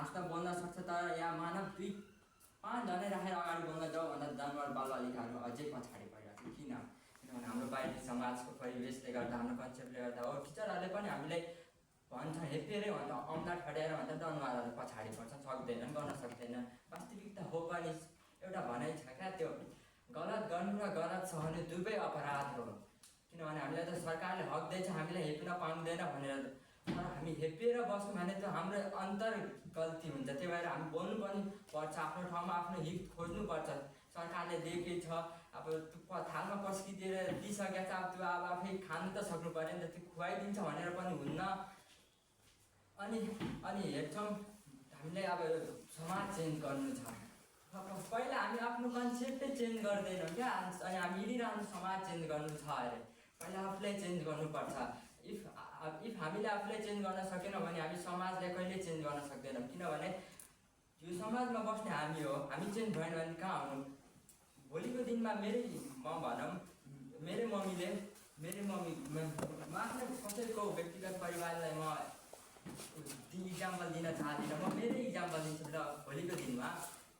घाँस त बोल्न सक्छ, तर यहाँ मानव 2-5 जनै राखेर अगाडि बोल्न जाऊ भन्दा जनावर बालबालिकाहरू अझै पछाडि परिरहेको छ। किनभने हाम्रो बाहिरी समाजको परिवेशले गर्दा, हाम्रो कन्सेप्टले गर्दा हो। टिचरहरूले पनि हामीलाई भन्छ हेपेरै भन्छ, औँला ठड्याएर भन्छ दनुवारहरू पछाडि पर्छ, सक्दैनन्, गर्न सक्दैनन्। वास्तविकता हो पनि एउटा भनाइ छ क्या, त्यो गलत गर्नु र गलत सहनु दुवै अपराध हो। किनभने हामीलाई त सरकारले हक दिएछ हामीलाई हेप्न पाउँदैन भनेर, तर हामी हेपिएर बस्नु भने त हाम्रो अन्तर गल्ती हुन्छ। त्यही भएर हामी बोल्नु पनि पर्छ, आफ्नो ठाउँमा आफ्नो हित खोज्नुपर्छ। सरकारले दिएकै छ, अब त्यो थालमा पस्किदिएर दिइसकेको छ, अब त्यो अब आफै खानु त सक्नु पऱ्यो नि त, त्यो खुवाइदिन्छ भनेर पनि हुन्न। अनि हेर्छौँ हामीले अब समाज चेन्ज गर्नु छ, पहिला हामी आफ्नो कन्सेप्टै चेन्ज गर्दैनौँ क्या। अनि हामी हिँडिरहनु समाज चेन्ज गर्नु छ अरे, पहिला आफूलाई चेन्ज गर्नुपर्छ। इफ हामीले आफूलाई चेन्ज गर्न सकेनौँ भने हामी समाजलाई कहिले चेन्ज गर्न सक्दैनौँ। किनभने यो समाजमा बस्ने हामी हो, हामी चेन्ज भएन भने कहाँ हुनु। भोलिको दिनमा मेरै मम्मीले म आफ्नो कसैको व्यक्तिगत परिवारलाई म इक्जाम्पल दिन चाहदिनँ, म मेरै इक्जाम्पल दिन्छु र भोलिको दिनमा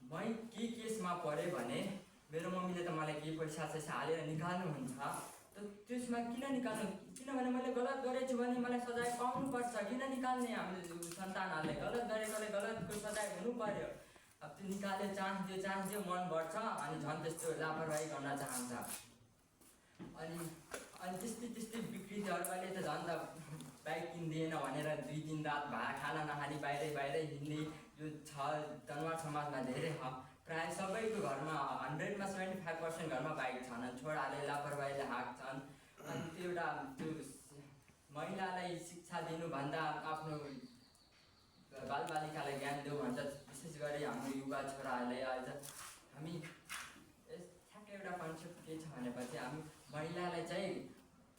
मै के केसमा परेँ भने मेरो मम्मीले त मलाई केही पैसा हालेर निकाल्नुहुन्छ, त त्यसमा किन निकाल्नु? किनभने मैले गलत गरेछु भने मलाई सजाय पाउनुपर्छ। किन निकाल्ने? हामीले सन्तानहरूलाई गलत गरेकोले गलतको सजाय हुनु पर्यो। अब त्यो निकाल्ने चान्स दियो मन बढ्छ, अनि झन् त्यस्तो लापरवाही गर्न चाहन्छ। अनि त्यस्तै विकृतिहरू अहिले त झन् त बाइक किनिदिएन भनेर 2 दिन रात खाना नखाने बाहिरै हिँड्ने यो छ दनुवार समाजमा धेरै ह। प्रायः सबैको घरमा 100मा 75% घरमा बाइक छन्, छोराले लापरवाहीले हाँक्छन्। अनि त्यो एउटा त्यो महिलालाई शिक्षा दिनुभन्दा आफ्नो बालबालिकालाई ज्ञान देऊ भन्छ। विशेष गरी हाम्रो युवा छोराहरूलाई आज हामी ठ्याक्कै एउटा कन्सेप्ट के छ भनेपछि हामी महिलालाई चाहिँ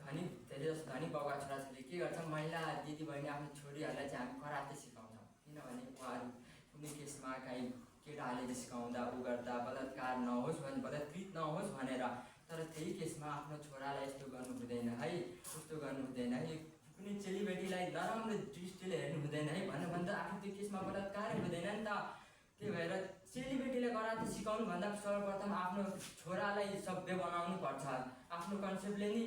धेरै जस्तो धनी बाबुका छोराछोरीले के गर्छ, महिला दिदीबहिनी आफ्नो छोरीहरूलाई चाहिँ हामी कराते सिकाउँछौँ। किनभने उहाँहरू कुनै केसमा काहीँ केटाहरूले सिकाउँदा ऊ गर्दा बलात्कार नहोस् बलात्कृत नहोस् भनेर, तर त्यही केसमा आफ्नो छोरालाई यस्तो गर्नु हुँदैन है, उस्तो गर्नु हुँदैन है, कुनै चेलीबेटीलाई नराम्रो दृष्टिले हेर्नु हुँदैन है भन्दा आखिर त्यो केसमा बलात्कारै हुँदैन नि त। त्यही भएर चेलीबेटीले कराते सिकाउनुभन्दा सर्वप्रथम आफ्नो छोरालाई सभ्य बनाउनु पर्छ। आफ्नो कन्सेप्टले नि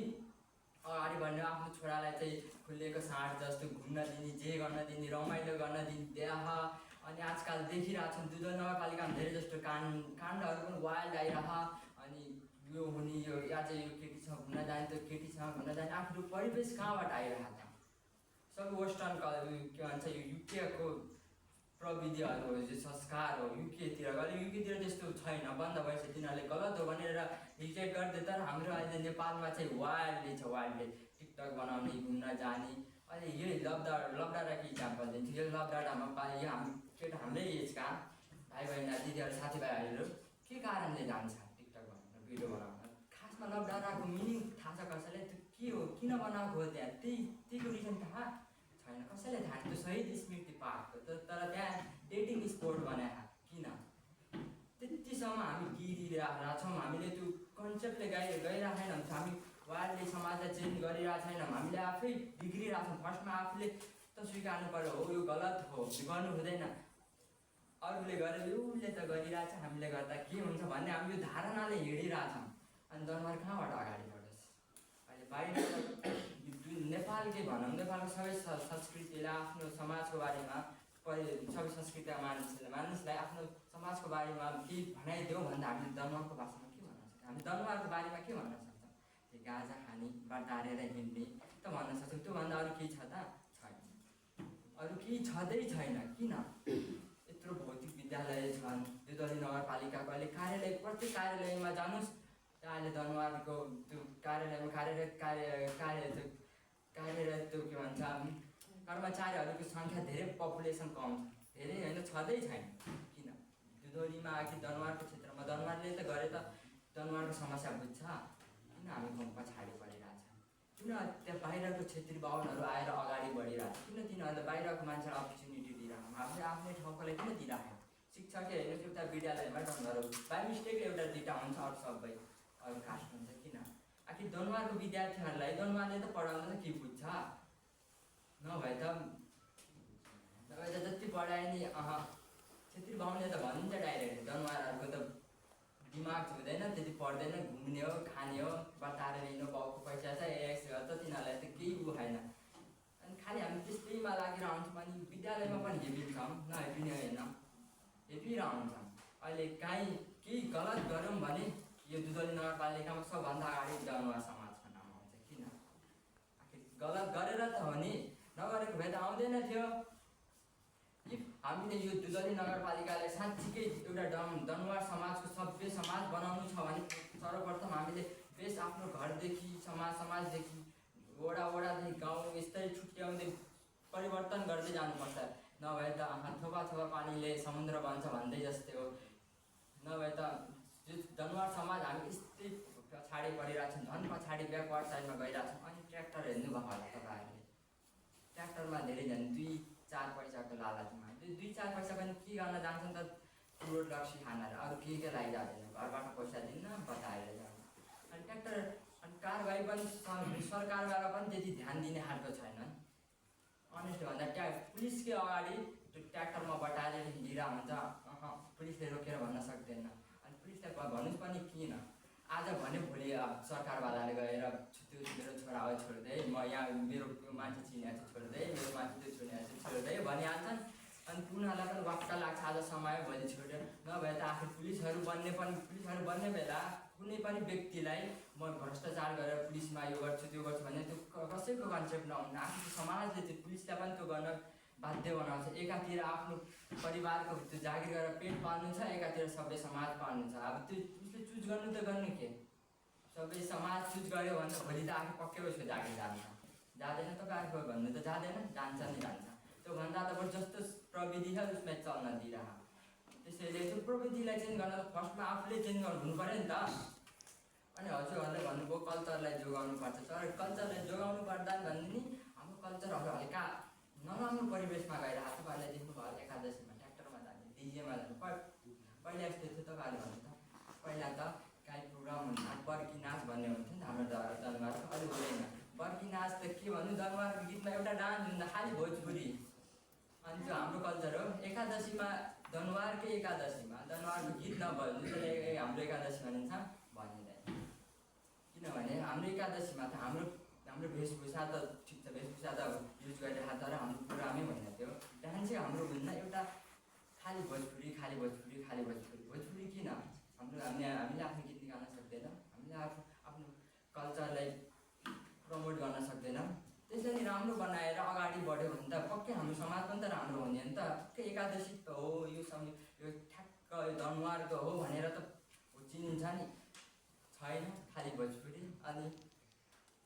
अगाडि बढ्ने, आफ्नो छोरालाई चाहिँ खुलेको साँड जस्तो घुम्न दिने, जे गर्न दिने, रमाइलो गर्न दिने बिहा। अनि आजकल देखिरहेछौँ दुधो नगरपालिकामा धेरै जस्तो काण्डहरू पनि वाइल्ड आइरह। अनि यो हुने यो या चाहिँ यो केटीसँग घुम्न जाने, त्यो केटीसँग घुम्न जाने, आफ्नो परिवेश कहाँबाट आइरहेको छ? सबै वेस्टर्न के भन्छ यो युकेको प्रविधिहरू हो, जो संस्कार हो युकेतिर। अहिले युकेतिर त्यस्तो छैन, बन्द भएछ, तिनीहरूले गलत हो भनेर रिजेक्ट गरिदियो। तर हाम्रो अहिले नेपालमा चाहिँ वाइल्डली छ, वाइल्डली टिकटक बनाउने, घुम्न जाने। अहिले यही लबडाडाको इक्जाम्पल दिन्छु। यो लबडाडामा यो हाम्रै एजका भाइ बहिनी दिदीहरू साथीभाइहरू के कारणले जान्छ टिकटक बनाउन, भिडियो बनाउन? खासमा लबडाडाको मिनिङ थाहा छ कसैलाई? त्यो के हो, किन बनाएको हो? त्यहाँ त्यहीको रिजन थाहा छैन, कसैले थाहा त्यो शहीद स्मृति पार्क हो, तर त्यहाँ डेटिङ स्पोट बनाएको किन? त्यतिसम्म हामी गिरिरहेका छौँ। हामीले त्यो कन्सेप्टले गइरहेको छैनौँ। हामी वाइल्डली समाजलाई चेन्ज गरिरहेको छैनौँ, हामीले आफै बिग्रिरहेको छौँ। फर्स्टमा आफूले त स्वीकार्नु पर्यो, हो यो गलत हो, गर्नु हुँदैन। अरूले गरेर उसले त गरिरहेछ, हामीले गर्दा के हुन्छ भन्ने हामी यो धारणाले हिँडिरहेछौँ। अनि दनुवार कहाँबाट अगाडि बढोस्? अहिले बाहिर नेपालकै भनौँ, नेपालको सबै संस्कृतिलाई, आफ्नो समाजको बारेमा सबै संस्कृतिका मानिसलाई आफ्नो समाजको बारेमा केही भनाइदेऊ भन्दा हामीले दनुवारको भाषामा के भन्न सक्छौँ? हामी दनुवारको बारेमा के भन्न सक्छौँ? त्यो गाजा खाने, बाटारेर हिँड्ने त भन्न सक्छौँ। त्योभन्दा अरू केही छ त? छैन, अरू केही छँदै छैन। किन? यत्रो भौतिक विद्यालय छन्, दुधली नगरपालिकाको अहिले कार्यालय, प्रत्येक कार्यालयमा जानुहोस्, त्यहाँ अहिले दनुवारको त्यो कार्यालयमा कार्यरत त्यो के भन्छ कर्मचारीहरूको सङ्ख्या धेरै, पपुलेसन कम छ, धेरै होइन, छँदै छैन। किन? दुधौलीमा कि दनुवारको क्षेत्रमा दनुवारले त गरे त दनुवारको समस्या बुझ्छ, किन हामी पछाडि परिरहेछ? किन त्यहाँ बाहिरको क्षेत्रीय बाहुनहरू आएर अगाडि बढिरहेछ? किन तिनीहरूले बाहिरको मान्छेलाई अपर्च्युनिटी दिइरहेको? हामीले आफ्नै ठाउँकोलाई किन दिइराख्यो? शिक्षकै हेर्नुहोस्, एउटा विद्यालयमा ढङ्गहरू बाई मिस्टेकले एउटा 2टा हुन्छ, अरू सबै अरू कास्ट हुन्छ। किन? आखिर दनुवारको विद्यार्थीहरूलाई दनुवारले त पढाउँदा त के बुझ्छ? नभए त अब यता जति पढाए नि छेत्री बाहुनले त भनिन्छ डाइरेक्ट दनुवारहरूको त दिमाग हुँदैन, त्यति पढ्दैन, घुम्ने हो, खाने हो, बटाएर लिनु, बाउको पैसा छ एक्स गर्छ, तिनीहरूलाई त केही उ छैन। अनि खालि हामी त्यस्तैमा लागेर आउँछौँ। अनि विद्यालयमा पनि हेपी छौँ, नहेपी नै होइन, हेपी रहन्छौँ। अहिले काहीँ केही गलत गऱ्यौँ भने यो दुधौली नगरपालिकामा सबभन्दा अगाडि दनुवार समाजको नाम आउँछ। किन? आखिर गलत गरेर त हो नि, नगरेको भए त आउँदैन थियो। इफ हामीले यो दुधौली नगरपालिकाले साँच्चीकै एउटा दनुवार समाजको सभ्य समाज बनाउनु छ भने सर्वप्रथम हामीले बेस आफ्नो घरदेखि समाजदेखि वडादेखि गाउँ यस्तै छुट्याउँदै परिवर्तन गर्दै जानुपर्छ। नभए त थोपा पानीले समुद्र बन्छ भन्दै जस्तै हो। नभए त यो दनुवार समाज हामी यस्तै पछाडि परिरहेको छौँ, झन् पछाडि ब्याकवर्ड साइडमा गइरहेको छौँ। अनि ट्र्याक्टर हेर्नुभयो होला तपाईँहरूले, ट्र्याक्टरमा धेरैजना 2-4 पैसाको लालचमा 2-4 पैसा पनि के गर्न जान्छन् त, रोड रक्सी खाना अरू के लागि जाँदैन, घरबाट पैसा दिन्न बताएर जान्छ। अनि ट्र्याक्टर अनि कारबाही पनि सरकारबाट पनि त्यति ध्यान दिने खालको छैन। अनेस्ट भन्दा पुलिसकै अगाडि त्यो ट्र्याक्टरमा बटाएर हिँडिरहेको हुन्छ, पुलिसले रोकेर भन्न सक्दैन। अनि पुलिसलाई भन्नुहोस् पनि किन, आज भने भोलि सरकारवालाले गएर त्यो मेरो छोरा हो छोड्दै, म यहाँ मेरो मान्छे चिनेको छु छोड्दै, मेरो मान्छे त्यो चिनेको छु छोड्दै भनिहाल्छन्। अनि उनीहरूलाई पनि वाक्क लाग्छ आज समय भोलि छोड्यो। नभए त आखिर पुलिसहरू बन्ने बेला कुनै पनि व्यक्तिलाई म भ्रष्टाचार गरेर पुलिसमा यो गर्छु त्यो गर्छु भने त्यो कसैको कन्सेप्ट नहुन्न। आखिर समाजले त्यो पुलिसलाई पनि त्यो गर्न बाध्य बनाउँछ। एकातिर आफ्नो परिवारको त्यो जागिर गरेर पेट पाल्नु छ, एकातिर सबै समाज पाल्नु छ। अब त्यो उसले चुज गर्नु त गर्नु के, सबै समाज चुज गर्यो भने भोलि त आफू पक्कै उसको जागिर जाँदैन तपाईँहरूको भन्नु त जाँदैन, जान्छ नि जान्छ। त्योभन्दा त बरु जस्तो प्रविधि छ उसमा चल्न दिइरह। त्यसैले त्यो प्रविधिलाई चेन्ज गर्न फर्स्टमा आफूले चेन्ज गर्नु हुनु पऱ्यो नि त। अनि हजुरहरूले भन्नुभयो कल्चरलाई जोगाउनु पर्छ, तर कल्चरलाई जोगाउनु पर्दा भन्ने नि हाम्रो कल्चरहरू हल्का नराम्रो परिवेशमा गइरहेको छ। तपाईँहरूले देख्नुभयो एकादशीमा ट्र्याक्टरमा जाने, डिजेमा जाने, पहिला यस्तो थियो तपाईँहरूले भन्नु त, पहिला त काहीँ प्रोग्राम हुन्छ बर्की नाच भन्ने हुन्थ्यो नि हाम्रो दनुवारको, अहिले हुँदैन। बर्की नाच त के भन्नु, दनुवारको गीतमा एउटा डान्स हुन्छ खालि भोजपुरी। अनि त्यो हाम्रो कल्चर हो। एकादशीमा दनुवारको गीत नभन्नु त्यसले हाम्रो एकादशी भनिन्छ भनिँदैन। किनभने हाम्रो एकादशीमा त हाम्रो वेशभूषा त ठिक छ, वेशभूषा त युज गरिरहेको, तर हाम्रो प्रोग्रामै होइन त्यो। डान्स चाहिँ हाम्रो हुन्न एउटा खालि भोजपुरी भोजपुरी किन? हामीले आफ्नो गीत निकाल्न सक्दैनौँ, हामीले आफ्नो कल्चरलाई प्रमोट गर्न सक्दैनौँ। त्यसरी राम्रो बनाएर अगाडि बढ्यो भने त पक्कै हाम्रो समाज पनि त राम्रो हुने नि त। पक्कै एकादशी त हो यो समय, यो ठ्याक्क दनुवारको हो भनेर त चिनिन्छ नि, छैन खालि भोजपुरी। अनि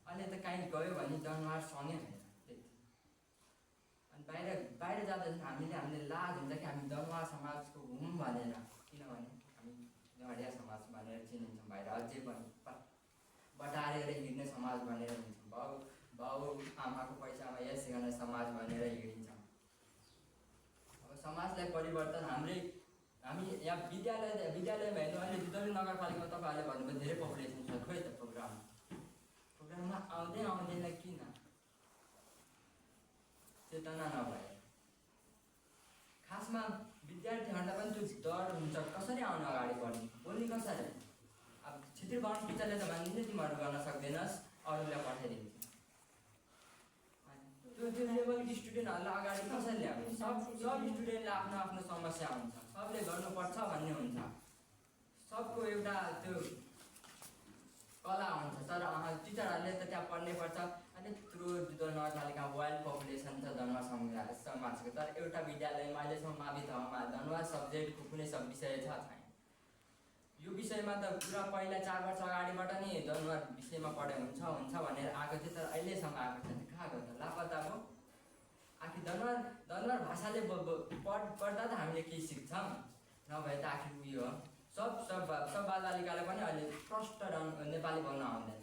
अहिले त काहीँ गयो भने दनुवार सँगै होइन त्यति। अनि बाहिर जाँदाखेरि हामीले लाज हुन्छ कि हामी दनुवार समाजको हौँ भनेर, किनभने हामी नडिया समाज भनेर चिनिन्छौँ बाहिर। अझै पनि बटारेर हिँड्ने समाज भनेर हिँड्छौँ, बाउ आमाको पैसामा यस गर्ने समाज भनेर हिँडिन्छौँ। अब समाजलाई परिवर्तन हामी यहाँ विद्यालयमा हेर्नु, अहिले दुधौली नगरपालिकामा तपाईँहरूले भन्नुभयो धेरै पपुलेसन छ, खोइ त प्रोग्राममा आउँदैन किन? चेतना नभए। खासमा विद्यार्थीहरूलाई पनि त्यो डर हुन्छ, कसरी आउनु अगाडि बढ्ने, बोल्ने कसरी? अब क्षेत्रीय बाहुन टिचरले त भनिदिन्छ तिमीहरू गर्न सक्दैनस्, अरूलाई पठाइदिन्छ। त्यो लेभलको स्टुडेन्टहरूलाई अगाडि कसरी ल्याउने? सब स्टुडेन्टले आफ्नो समस्या हुन्छ, सबले गर्नुपर्छ भन्ने हुन्छ, सबको एउटा त्यो कला हुन्छ। तर टिचरहरूले त त्यहाँ पढ्नै पर्छ। अनि त्यत्रो दुधौली नगरपालिका वाइल्ड पपुलेसन छ दनुवार समाजको, तर एउटा विद्यालयमा अहिलेसम्म मावि तहमा दनुवार सब्जेक्टको कुनै विषय छैन। यो विषयमा त पुरा पहिला 4 वर्ष अगाडिबाट नि दनुवार विषयमा पढाइ हुन्छ भनेर आएको थियो, तर अहिलेसम्म आएको छैन। कहाँ गयो त, लापत्ता भयो। आखिर दनुवार भाषाले पढ्दा त हामीले केही सिक्छौँ, नभए त आखिर उयो हो। सब बालबालिकालाई पनि अहिले प्रष्ट नेपाली बोल्न आउँदैन।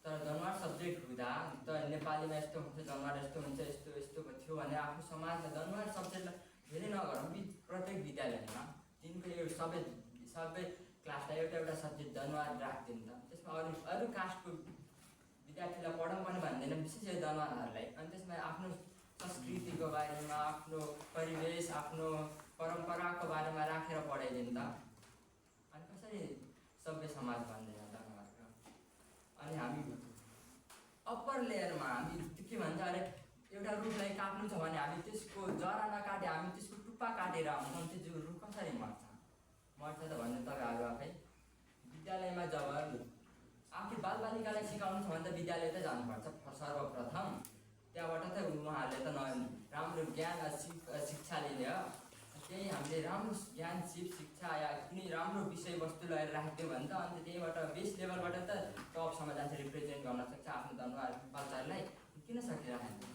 तर दनुवार सब्जेक्ट हुँदा त नेपालीमा यस्तो हुन्छ, दनुवार यस्तो हुन्छ, यस्तो थियो भने आफ्नो समाजमा दनुवार सब्जेक्टलाई धेरै नगरौँ। प्रत्येक विद्यालयमा तिनको यो सबै क्लासलाई एउटा सब्जेक्ट दनुवार राखिदिनु त। त्यसमा अरू कास्टको विद्यार्थीलाई पढाउँ पनि भन्दैन, विशेष गरी दनुवारहरूलाई। अनि त्यसमा आफ्नो संस्कृतिको बारेमा, आफ्नो परिवेश, आफ्नो परम्पराको बारेमा राखेर पढाइदिनु त। अनि कसरी सभ्य समाज बन्दैन त उहाँहरूको। अनि हामी अप्पर लेयरमा हामी के भन्छ अरे एउटा रुखलाई काट्नु छ भने हामी त्यसको जरा नकाटे हामी त्यसको टुप्पा काटेर आउँछौँ, त्यो रुख कसरी मर्छ त भन्नु तपाईँहरू आफै। विद्यालयमा जब आखिर बालबालिकालाई सिकाउनु छ भने त विद्यालय त जानुपर्छ सर्वप्रथम। त्यहाँबाट त उहाँहरूले त राम्रो ज्ञान शिक्षा लिने हो। त्यही हामीले राम्रो ज्ञान शिक्षा या कुनै राम्रो विषयवस्तु लगेर राखिदियो भने त अन्त त्यहीबाट बेस लेभलबाट त टपसम्म जान्छ, रिप्रेजेन्ट गर्न सक्छ आफ्नो बालबालिकालाई। किन सकिरहेको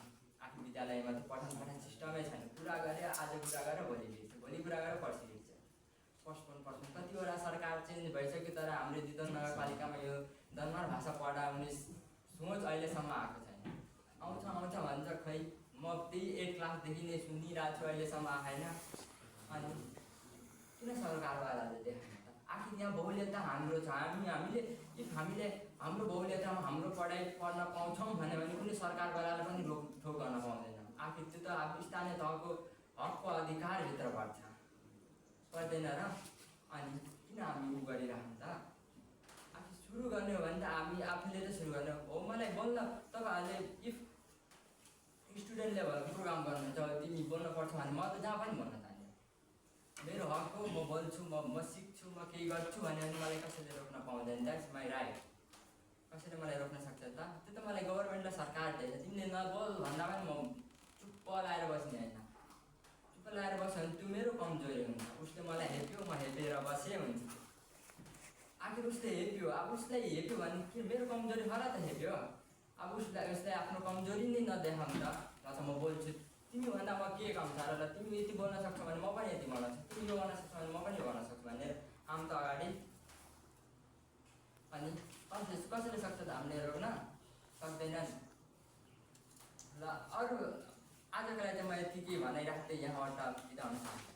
आफ्नो विद्यालयमा त पठन सिस्टमै छैन। कुरा गरे आज कुरा गरेर भोलि लेख्छ, भोलि कुरा गरेर पर्सि लेख्छ। पोस्टपोन कतिवटा सरकार चेन्ज भइसक्यो तर हाम्रो दिदन नगरपालिकामा यो दनमार भाषा पढाउने सोच अहिलेसम्म आएको छैन। आउँछ भन्छ, खै म त्यही 8 क्लासदेखि नै सुनिरहेको छु, अहिलेसम्म आएन। अनि किन सरकारवालाले देखाएन त? आखिर यहाँ बहुल्यता हाम्रो छ। हामीले हामीले हाम्रो बहुल्यतामा हाम्रो पढाइ पढ्न पाउँछौँ भन्यो भने कुनै सरकारवालाले पनि रोकथोक गर्न पाउँदैन। आखिर त्यो त अब स्थानीय तहको हकको अधिकारभित्र पर्दैन र। अनि किन हामी गरिरहनु त? आखिर सुरु गर्ने हो भने त हामी आफूले त सुरु गर्ने हो। मलाई बोल्न तपाईँहरूले इफ स्टुडेन्ट लेभलको प्रोग्राम गर्नुहुन्छ तिमी बोल्न पर्छ भने म त जहाँ पनि बोल्न चाहन्छु। मेरो हक हो, म बोल्छु, म सिक्छु, म केही गर्छु भने मलाई कसैले रोक्न पाउँदैन। That's my right. कसैले मलाई रोक्न सक्छ त? त्यो त मलाई गभर्मेन्ट र सरकार दिएछ। तिमीले नबोल भन्दा पनि म चुप्प लाएर बस्ने होइन। चुप्प लाएर बस्यो भने त्यो मेरो कमजोरी हुन्छ। उसले मलाई हेप्यो, म हेपेर बसेँ हुन्छ। आखिर उसले हेप्यो, अब उसलाई हेप्यो भने के मेरो कमजोरी होला त हेप्यो। अब उसलाई आफ्नो कमजोरी नै नदेखाउँ त। अच्छा म बोल्छु, तिमी भन्दा म के कम छ र? तिमी यति बोल्न सक्छौ भने म पनि यति बोल्न सक्छु, तिमी यो गर्न सक्छौ भने म पनि यो गर्न सक्छु भनेर आम त अगाडि। अनि कसैले सक्छ त हामीले रोक्न? सक्दैनन्। ल अरू आजको लागि चाहिँ म यति के भनाइराख्दै यहाँबाट बिदा हुन चाहन्छु।